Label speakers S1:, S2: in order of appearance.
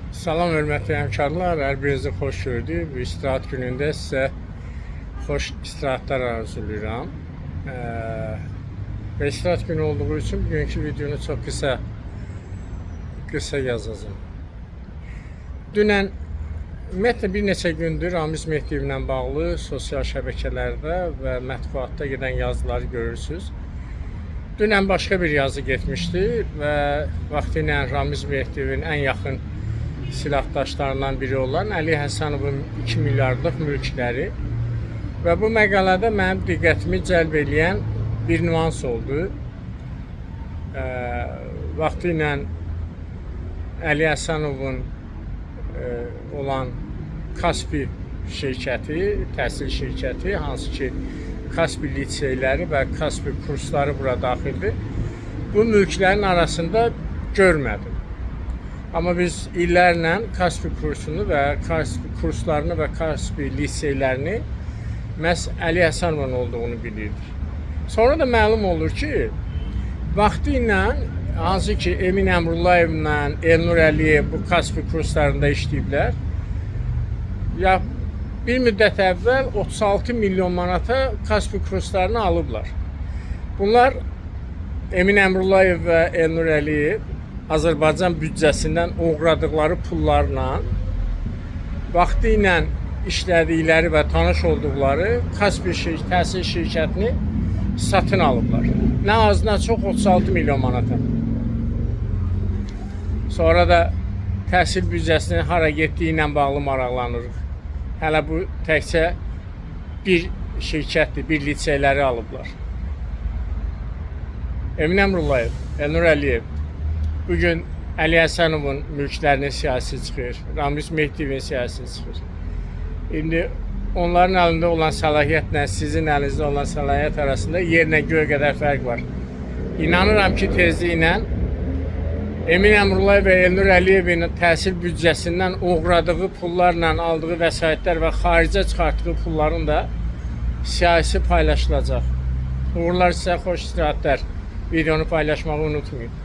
S1: Salam hörmətli həmkarlar, hər birinizi xoş gördük. Bu istirahət günündə sizə xoş istirahətlər arzulayıram. Və istirahət günü olduğu üçün bugünkü videonu çox qısa yazacağım. Dünən, ümumiyyətlə bir neçə gündür Ramiz Mehdiyevlə bağlı sosial şəbəkələrdə və mətbuatda gedən yazıları görürsüz. Dünən başqa bir yazı getmişdi və vaxtilə Ramiz Mehdiyevin ən yaxın silahdaşlarından biri olan Əli Həsənovun 2 milyardlıq mülkləri və bu məqalədə mənim diqqətimi cəlb eləyən bir nüans oldu. Vaxtilə Əli Həsənovun olan Kaspi şirkəti, təhsil şirkəti, hansı ki Kaspi liseyləri və Kaspi kursları bura daxildir. Bu mülklərin arasında görmədim. Amma biz illərlə Kaspi kursunu və Kaspi kurslarını və Kaspi liseylərini məhz Əli Həsənovun olduğunu bilirdik. Sonra da məlum olur ki, vaxtı ilə hansı ki Emin Əmrullayevlə Elnur Əliyev bu Kaspi kurslarında işləyiblər. Ya bir müddət əvvəl 36 milyon manata Kaspi kurslarını alıblar. Bunlar Emin Əmrullayev və Elnur Əliyev Azərbaycan büdcəsindən oğradıqları pullarla vaxtı ilə işlədikləri və tanış olduqları Kaspi təhsil şirkətini satın alıblar. Nə az, nə çox 36 milyon manata. Sonra da təhsil büdcəsinin hara getdiyi ilə bağlı maraqlanırıq. Hələ bu təkcə bir şirkətdir, bir liseyləri alıblar. Emin Əmrullayev, Elnur Əliyev bu gün Əli Həsənovun mülklərinin siyahısı çıxır, Ramiz Mehdiyevin siyahısı çıxır. İndi onların əlində olan səlahiyyətlə sizin əlinizdə olan səlahiyyət arasında yerlə göy qədər fərq var. İnanıram ki, tezliklə Emin Əmrullayev və Elnur Əliyevin təhsil büdcəsindən oğradığı pullarla aldığı vəsaitlər və xaricə çıxartdığı pulların da siyahısı paylaşılacaq. Uğurlar sizə, xoş istirahətlər. Videonu paylaşmağı unutmayın.